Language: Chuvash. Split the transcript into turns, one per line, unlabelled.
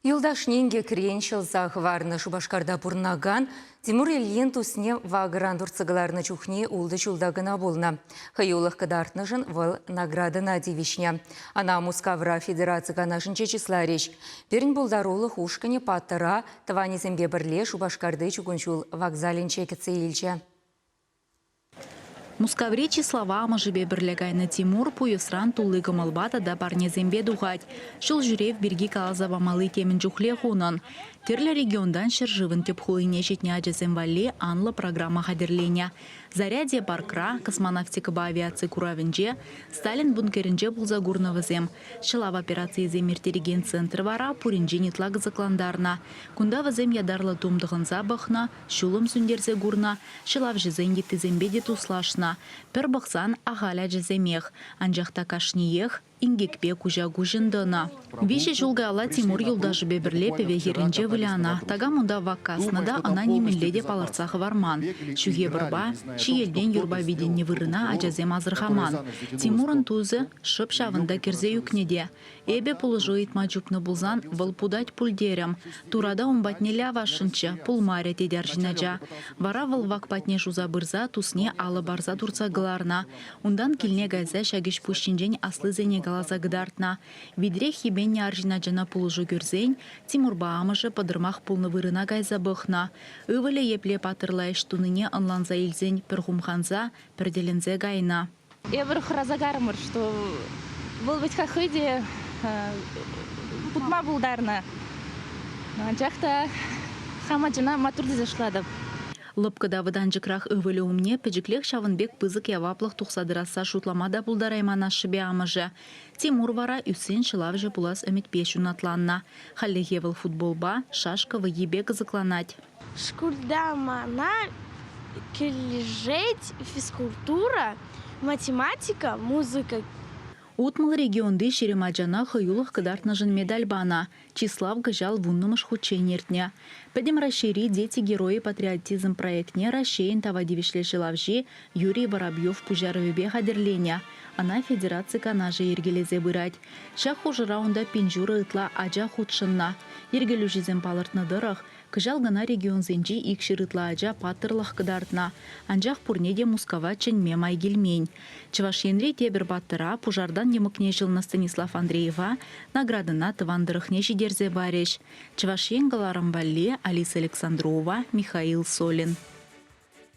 Юлташне инкекрен ҫӑлса хӑварнӑ Шупашкарта пурӑнакан Тимур Ильин тусне вакӑран туртса кӑларнӑ чухне ултӑ ҫулта кӑна пулнӑ. Хӑюлӑх кӑтартнӑшӑн вӑл наградӑна тивӗҫнӗ. Ӑна Мускавра Федераци Канашӗнче чысларӗҫ. Пирӗн пултарулӑх ушкӑнӗ паттӑра тӑванӗсемпе пӗрле Шупашкарти чукун ҫул вокзалӗнче кӗтсе илчӗ.
Мускаври чыслава амӑшӗпе пӗрле кайнӑ Тимур пуйӑсран тулли кӑмӑлпа тата парнесемпе тухать. Ҫул ҫӳрев пирки каласа памалли темӗн чухлех унӑн. Тӗрлӗ регионтан ҫӗршывӑн тӗп хулине ҫитнӗ ачасем валли анлӑ программа хатӗрленӗ. Зарядье паркра, космонавтикӑпа авиаци куравӗнче, Сталин бункерӗнче пулса курнӑ вӗсем. Ҫӑлав операцийӗсем ирттерекен центр вара пуринчен ытла кӑсӑклантарнӑ. Кунта вӗсем ятарлӑ тум тӑхӑнса пӑхнӑ, ҫулӑм сӳнтерсе курнӑ, ҫӑлавҫӑсен йыттисемпе те туслашнӑ. Пӗр пӑхсан ахаль ачасемех, анчах та кашниех инкекпе куҫа-куҫӑн тӑнӑ. Виҫӗ ҫул каялла Тимур юлташӗпе пӗрле пӗве хӗрринче вылянӑ. Такам унта вак каснӑ та ӑна нимӗнле те палӑртса хӑварман. Ҫӳхе пӑрпа, ҫиелтен юрпа витӗннӗ вырӑна ачасем асӑрхаман. Тимурӑн тусӗ шӑп ҫавӑнта кӗрсе ӳкнӗ те. Эпӗ пулӑшу ыйтма чупнӑ пулсан вӑл путать пуль терӗм. Турата ун патнелле авасшӑнччӗ, пулмарӗ, тет арҫын ача. Вара вӑл вак патне шуса пырса тусне алӑ парса туртса кӑларнӑ. Унтан килне кайса ҫак ӗҫ-пуҫ ҫинчен аслисене каласа кӑтартнӑ. Витрех йӗпеннӗ арҫын ачана пулӑшу кӳрсен Тимурпа амӑшӗ пӑтӑрмах пулнӑ вырӑна кайса пӑхнӑ. Ывӑлӗ епле паттӑрла ӗҫ тунине ӑнланса илсен пӗр хумханса, пӗр тӗлӗнсе кайнӑ.
Эпир хӑраса карӑмӑр, что вӑл вӗт-ха хӑй те путма пултарнӑ. Анчах та хам ачана маттур тесе шутлатӑп.
Лӑпкӑ та вӑтанчӑкрах ывӑлӗ умне пӗчӗклех ҫавӑн пек пысӑк яваплӑх тухса тӑрасса шутлама та пултарайман ашшӗпе амӑшӗ. Тимур вара ӳссен ҫӑлавҫӑ пулас ӗмӗтпе ҫунатланнӑ. Хальлӗхе вӑл футболпа, шашка вӑййипе кӑсӑкланать.
Шкулта мана килӗшет физкультура, математика, музыка.
60 регионти 20 ачана хӑюлӑх кӑтартнӑшӑн медаль панӑ. Чыслав кӑҫал вуннӑмӗш хутчен иртнӗ. Пӗтӗм Раҫҫейри «Дети-герои» патриотизм проектне Раҫҫейӗн тава тивӗҫлӗ ҫӑлавҫи Юрий Воробьев пуҫарӑвӗпе хатӗрленӗ. Ӑна Федераци Канашӗ йӗркелесе пырать. Ҫак хушӑра унта пин ҫурӑ ытла ача хутшӑннӑ. Йӗркелӳҫӗсем палӑртнӑ тӑрӑх, Кӑҫал кӑна регионсенчи 200 ытла ача паттӑрлӑх кӑтартнӑ. Анчах пурне те Мускава чӗнме май килмен. Чӑваш Енри тепӗр паттӑра, пушартан йӑмӑкне ҫӑлнӑ Станислав Андреева, наградӑна тӑван тӑрӑхне ҫитерсе парӗҫ. Чӑваш Ен кӑларӑм валли Алиса Александрова, Михаил Солин.